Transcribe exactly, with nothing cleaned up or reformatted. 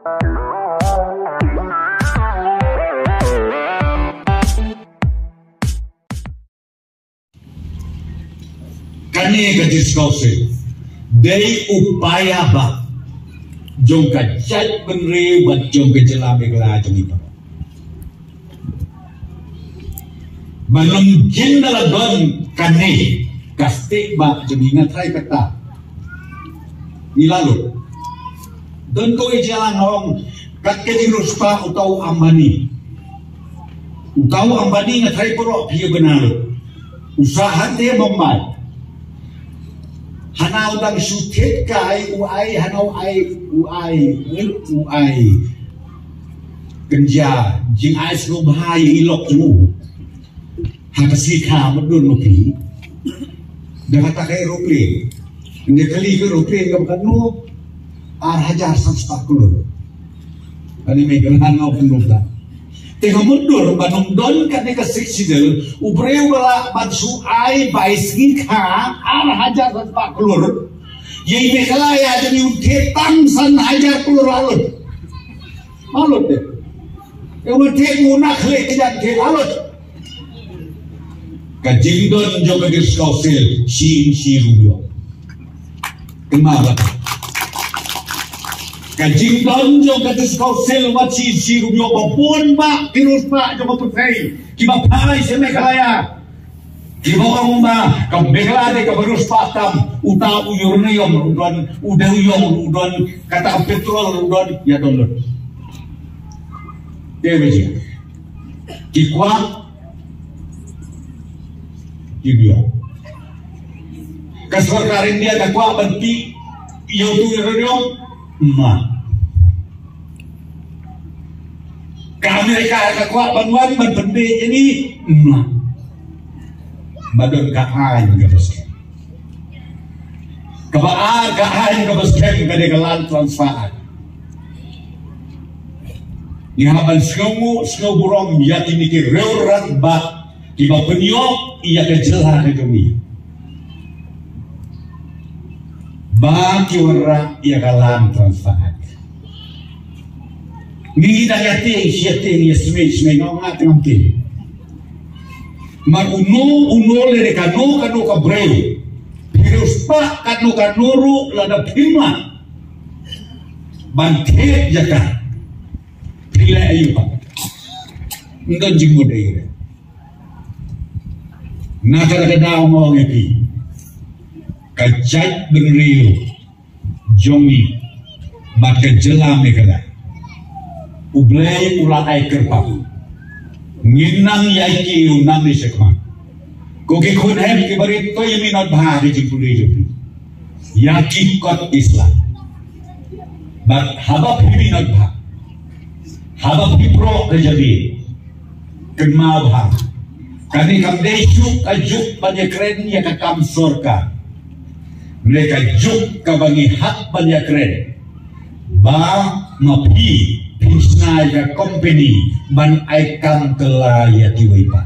Kane ka District Council dei u paidbah jong ka jaitbynriew bad jong ka jylla Meghalaya jong ngi. Ban ym jin da la don kane ka state ba jong ngi, nga tharai kata ngi la lut. Don kawei jylla nga ong kat ka jingriewspah uta u Ambani. Uta u Ambani nga tharai baroh phi ïa bynta lut. U sah hangtei Mumbai. Hana u dang shu thied kai u ai, hana u ai, u ai, u ai. Kynja jingai sngewbha ïa i lok jong u. Ha ka sngi kha mutdur ma phi. Da kata ka aeroplane. Ngi kylli ka aeroplane kaba katno. Ar hajar san spah klur. Kane me kyrhan ngau pynlong ta. Te ka mutdur ba nang don kane ka Sixth Schedule, u briew ba lah ban shu ai bai sngi kha ar hajar san spah klur. Ïa i Meghalaya jong ngi un thied tang san hajar klur la lut. La lut de. Te un thied u na khleh ka jan thied la lut. Ka jingdon jong ka District Council shisien shi ruh ïoh. Kynmaw ba ka jingdon jong ka District Council wat shisien shi ruh ïoh, ba bun bah ki riewspah jong ka pyrthei kiba phai sha Meghalaya. Kiba ong ba ka Meghalaya dei kaba riewspah tam, uta u uranium ruh don, u dewïong ruh don, kata ka petrol ruh don, ïa don lut. Te ba jia ki kwah India. Ka sorkar India ka kwah ban tih ïa utu i uranium? Mah. Ka Amerika ka kwah ban wan ban pynbeit ïa ni? Mah. Ba don ka aiñ kaba skhem. Kaba ar, ka aiñ kaba skhem ka dei ka Land Transfer Act. Ngi hap ban sngewnguh, sngew burom ïa kine ki rangbah kiba pynïoh ïa ka jylla ka jong ngi ba ki wanrah ïa ka Land Transfer Act. Ngi dang ïa tieng, ïa tieng, ïa smiej, smiej, nga ong nga tang ngam tieng. Namar uno uno lane kano kano ka briew, phi riewspah kano kano ruh, lada phim lah ban thied ïa ka, phi leh aïu pat? Ym don jingmut ei ei. Na kata ka daw nga ong ïa phi, ka jaitbynriew jong ngi bad ka jylla Meghalaya, U Blei u la ai kyrpang. Ngin nang ïaid kiew nangne shakhmat. Ko ki khun hem kiba rit, to ïa minot bha ka jingpule jong phi ïa ki kot Islam. Bad haba phi minot bha, haba phi proh ka jabieng, kynmaw bha, kane kam dei shuh ka juk ban ïakren ïa ka kam sorkar. Hynrei ka juk kaba ngi hap ban ïakren ba ma phi phin shna ïa ka company ban ai kam kylla ïa kiwei pat.